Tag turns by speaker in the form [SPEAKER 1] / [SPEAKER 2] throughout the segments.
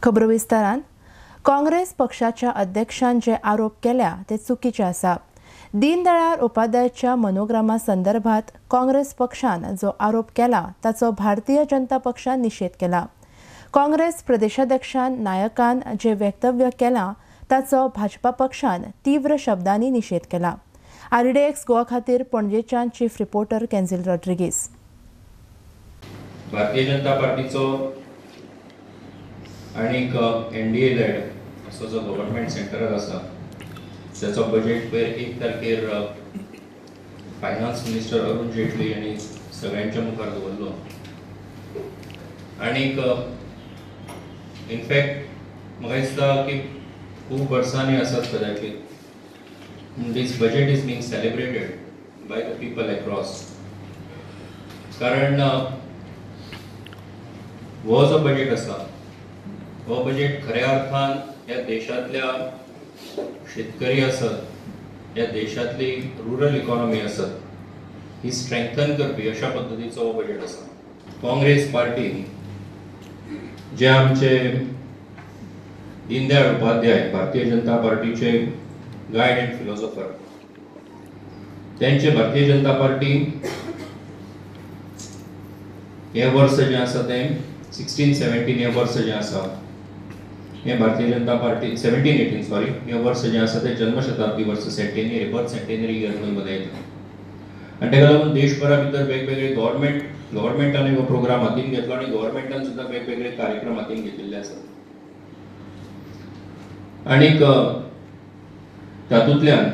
[SPEAKER 1] खबरो विस्तारान. काँग्रेस पक्षाच्या अध्यक्षान जे आरोप केल्या ते चुकीचे आसा. दीनदयाळ उपाध्यायाच्या मनोग्रामा संदर्भात काँग्रेस पक्षान जो आरोप केला ताचो भारतीय जनता पक्षान निशेध केला. काँग्रेस प्रदेशाध्यक्षान नायकान जे वक्तव्य केलां ताचो भाजपा पक्षान तीव्र शब्दांनी निशेध केला. आरडीएक्स गोवा खातीर पणजेच्यान चीफ रिपोर्टर केन्झील रॉड्रिगीस.
[SPEAKER 2] भारतीय जनता पार्टीचो आनीक एनडीए लेड असो जो गव्हर्नमेंट सेंटरार आसा त्याचो बजेट पयर 1 तारखेर फायनान्स मिनिस्टर अरुण जेटली यांनी सगळ्यांच्या मुखार दवरलो. आनीक इनफॅक्ट म्हाका दिसता की खूब वर्सांनी आसात कदाचित this budget is being celebrated by the people across. कारण हो जो बजेट आसा हो बजेट खऱ्या अर्थान ह्या देशांतल्या शेतकरी आसत, ह्या देशांतली रुरल इकॉनॉमी आसत ही स्ट्रेंथन करपी अशा पद्दतीचो हो बजेट आसा. काँग्रेस पार्टी जे आमचे दीनदयाळ उपाध्याय भारतीय जनता पार्टीचे गायड अँड फिलॉसॉफर त्यांचे भारतीय जनता पार्टी हे वर्स जें आसा तें 16-17 हे वर्स जें आसा हें भारतीय जनता पार्टी 17-18 सॉरी हे वर्स जें आसा तें जन्मशताब्दी वर्स सेंटेनरी बर्थ सेंटेनरी इयर म्हणून मनयता. आनी ताका लागून देशभरा भितर वेगवेगळे गव्हर्मेंटान हो प्रोग्राम हातीन घेतलो आनी गव्हर्मेंटान सुद्दां वेगवेगळे कार्यक्रम हातीन घेतिल्ले आसात. आनीक तातूंतल्यान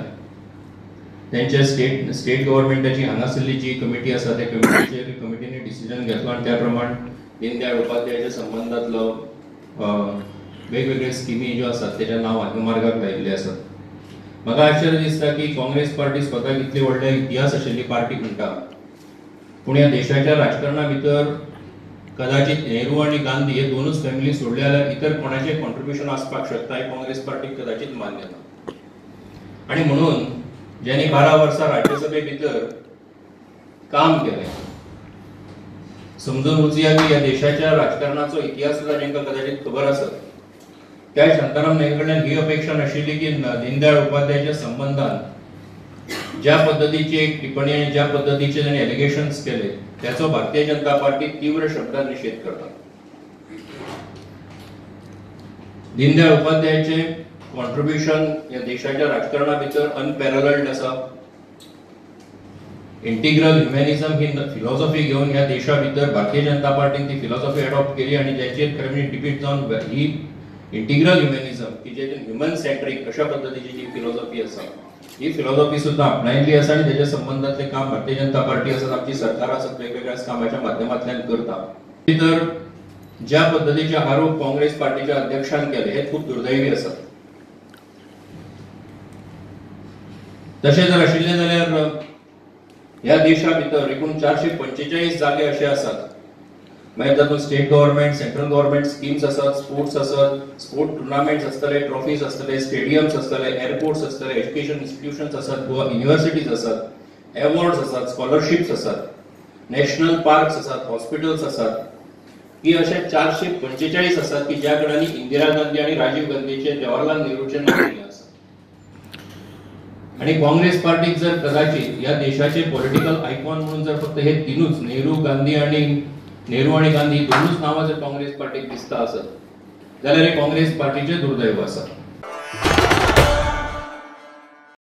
[SPEAKER 2] त्यांच्या स्टेट गव्हर्मेंटाची हांगासरली जी कमिटी आसा त्या कमिटीचेर कमिटीने डिसिजन घेतलो आनी त्या प्रमाण दीनदयाळ उपाध्यायाच्या संबंदांतलो वेगवेगळे स्किमी ज्यो आसात तेच्या नांव मार्गाक लायिल्ले आसात. म्हाका आश्चर्य दिसता की काँग्रेस पार्टी स्वताक इतली व्हडले इतिहास आशिल्ली पार्टी म्हणटा, पूण ह्या देशाच्या राजकारणा भितर कदाचित नेहरू आनी गांधी हे दोनूच फॅमिली सोडले जाल्यार इतर कोणाचें कॉन्ट्रिब्युशन आसपाक शकता हें काँग्रेस पार्टीक कदाचित मान्य ना. आनी म्हणून ज्यांनी 12 वर्सां राज्यसभे भितर काम केलें समजून वचुया की ह्या देशाच्या राजकारणाचो इतिहास सुद्दां जांकां कदाचित खबर आसत त्या शांताराम नायका कडल्यान ही अपेक्षा नाशिल्ली की दीनदयाळ उपाध्यायाच्या संबंदान ज्या पद्दतीची एक टिप्पणी आनी ज्या पद्दतीचे तांणी एलिगेशन्स केले त्याचो भारतीय जनता पार्टी तीव्र शब्दात निशेध करता. दीनदयाळ उपाध्यायाचे कॉन्ट्रिब्युशन ह्या देशाच्या राजकारणा भितर अनपॅरलल्ड आसा. इंटिग्रल ह्युमॅनिझम ही फिलॉसॉफी घेवन ह्या देशा भितर भारतीय जनता पार्टीन ती फिलॉसॉफी एडॉप्ट केली आनी ज्याचेर खरें म्हणजे डिबेट जावन ही इंटिग्रल ह्युमॅनिझम की जे ह्युमन सेंट्रीक अशा पद्दतीची जी फिलॉसॉफी आसा ही फिलॉसॉफी सुद्दां आपणायिल्ली आसा आनी तेच्या संबंदांतलें काम भारतीय जनता पार्टी आसत आमची सरकार आसत वेगवेगळ्या कामाच्या माध्यमांतल्यान करता. तर ज्या पद्दतीचे आरोप काँग्रेस पार्टीच्या अध्यक्षान केले हे खूब दुर्दैवी आसात. तशें जर आशिल्लें जाल्यार ह्या देशा भितर एकूण 445 जागे अशे आसात, मागीर तातूंत state government central government schemes आसात, स्पोर्ट्स आसात, स्पोर्ट टुर्नामेंट्स आसतले, ट्रॉफीज आसतले, स्टेडियम्स आसतले, एअरपोर्ट्स आसतले, एज्युकेशन इन्स्टिट्यूशन्स आसात, गोवा युनिव्हर्सिटीज आसात, एवॉर्ड्स आसात, स्कॉलरशिप्स आसात, नॅशनल पार्क्स आसात, हॉस्पिटल्स आसात, ही अशे 445 आसात की ज्या कडेन इंदिरा गांधी आनी राजीव गांधीचे जवाहरलाल नेहरूचे नांव दिलें आसा. आनी काँग्रेस पार्टीक जर कदाचित ह्या देशाचे पॉलिटिकल आयकॉन म्हणून जर फक्त हे तिनूच नेहरू आनी गांधी दोनूच नांवां जर काँग्रेस पार्टीक दिसता आसत जाल्यार हे काँग्रेस पार्टीचें दुर्दैव आसा.